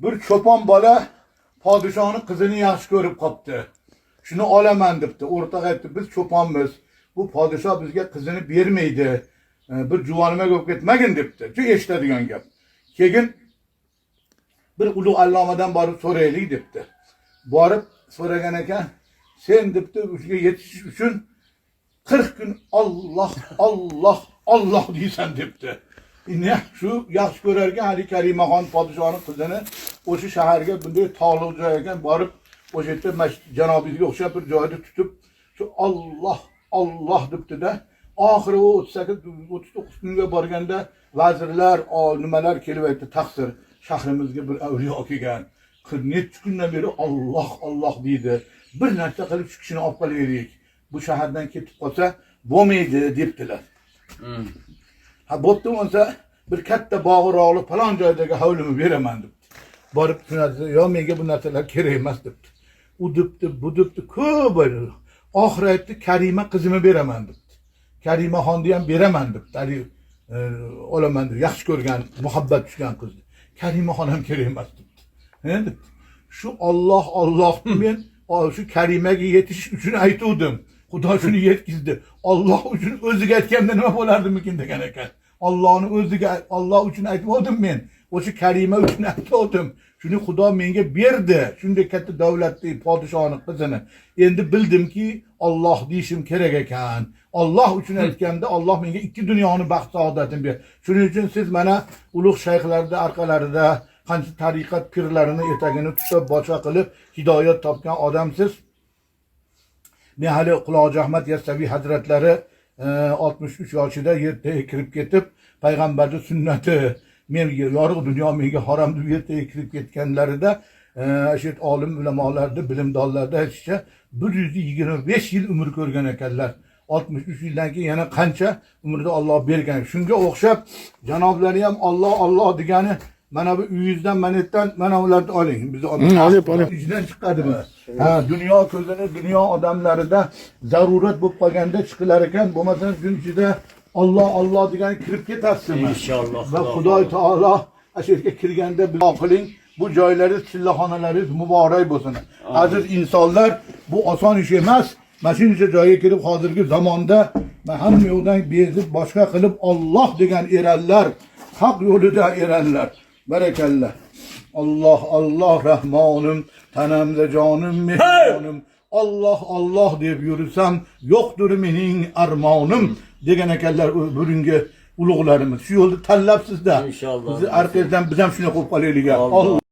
Bir cho'pon bola podshoni qizini yaxshi ko'rib qopti. Shuni olaman debdi. O'rtoq aytdi, biz cho'ponmiz. Bu podsho bizga qizini bermaydi. Bir juvonima bo'lib ketmagin debdi. Shu eshitadigan gap. Keyin bir ulug' allomadan borib so'raylik debdi. Borib so'ragan ekan, sen debdi, o'shaga yetishish uchun 40 kun Alloh, Alloh, Alloh deysan debdi. Endi shu yaxshi ko'rarkan hali Karimaxon podshoning qizini o'sha shaharga bunday tog'liq joy ekan borib o'sha yerda janobingizga o'xshab bir joyda tutib shu Alloh, Alloh debdi-da. Oxiri u 38 39 kunga borganda vazirlar, nimalar kelib aytdi, taqsir, shahrimizga bir avliyo kelgan. Necha kundan beri Alloh, Alloh deydi. Bir narsa qilib shu kishini olib qolaylik. Bu shahardan ketib qolsa bo'lmaydi debdilar. Ha, bo'pti bo'lsa bir katta bog'roqli falon joydagi hovlimi beraman debdi. Borib shunasi, yo menga bu narsalar kerak emas debdi. U debdi, bu debdi, ko'p bo'ldi. Oxiri aytdi, Karima qizimni beraman debdi. Karima xonni ham beraman debdi. Haligi olaman deb yaxshi ko'rgan, muhabbat tushgan qizni. Karima xon ham kerak emas debdi. Ne debdi? Shu Alloh, Alloh men shu Karimaga yetish uchun aytuvdim. Xudo shuni yetkazdi. Alloh uchun o'ziga aytganda nima bo'lardimikin degan ekan. Allohni o'ziga Alloh uchun aytgandim men. O'sha Karima uchun aytgandim. Shuni Xudo menga berdi. Shunday katta davlatli podshoni qizini. Endi bildimki, Alloh deyishim kerak ekan. Alloh uchun aytganda Alloh menga ikki dunyoni baxt saodatini berdi. Shuning uchun siz mana ulug' shayxlarning orqalarida qancha tariqat pirlarini etagini tutib, boshqa qilib hidoyat topgan odamsiz. Men hali Quloqji Ahmad Yassaviy hazratlari 63 yoshida yerga kirib ketib, payg'ambarning sunnati men yorug' dunyo menga harom deb yerga kirib ketganlarida shu olim ulamolarni, bilimdonlarni aytishicha 125 yil umr ko'rgan ekanlar. 63 yildan keyin yana qancha umrda Alloh bergan. Shunga o'xshab janoblari ham Alloh Alloh degani mana bu uyingizdan mana yerdan mana ularni oling. Bizni Olyap, olyap. Ichidan chiqadimi? Ha, dunyo ko'zini dunyo odamlarida zarurat bo'lib qolganda chiqilar ekan, bo'lmasa kun ichida Alloh Alloh degani kirib ketasizmi? Inshaalloh. Va Xudo taolo shu yerga kirganda duo qiling. Bu joylaringiz, chillaxonalaringiz muborak bo'lsin. Aziz insonlar, bu oson ish emas. Mana shuncha joyga kirib hozirgi zamonda hamma yoqdan bezib boshqa qilib Alloh degan erallar, haq yo'lida erallar. Barakalla. Alloh Alloh Rahmonim, tanamda jonim mehmonim. Alloh Alloh deb yursam, yo'qdir mening armonim degan ekanlar burungi ulug'larimiz. Shu yo'lni tanlabsizda. Inshaalloh. Bizni arkangizdan biz ham shunday qilib qolaylik. Alloh. Alloh.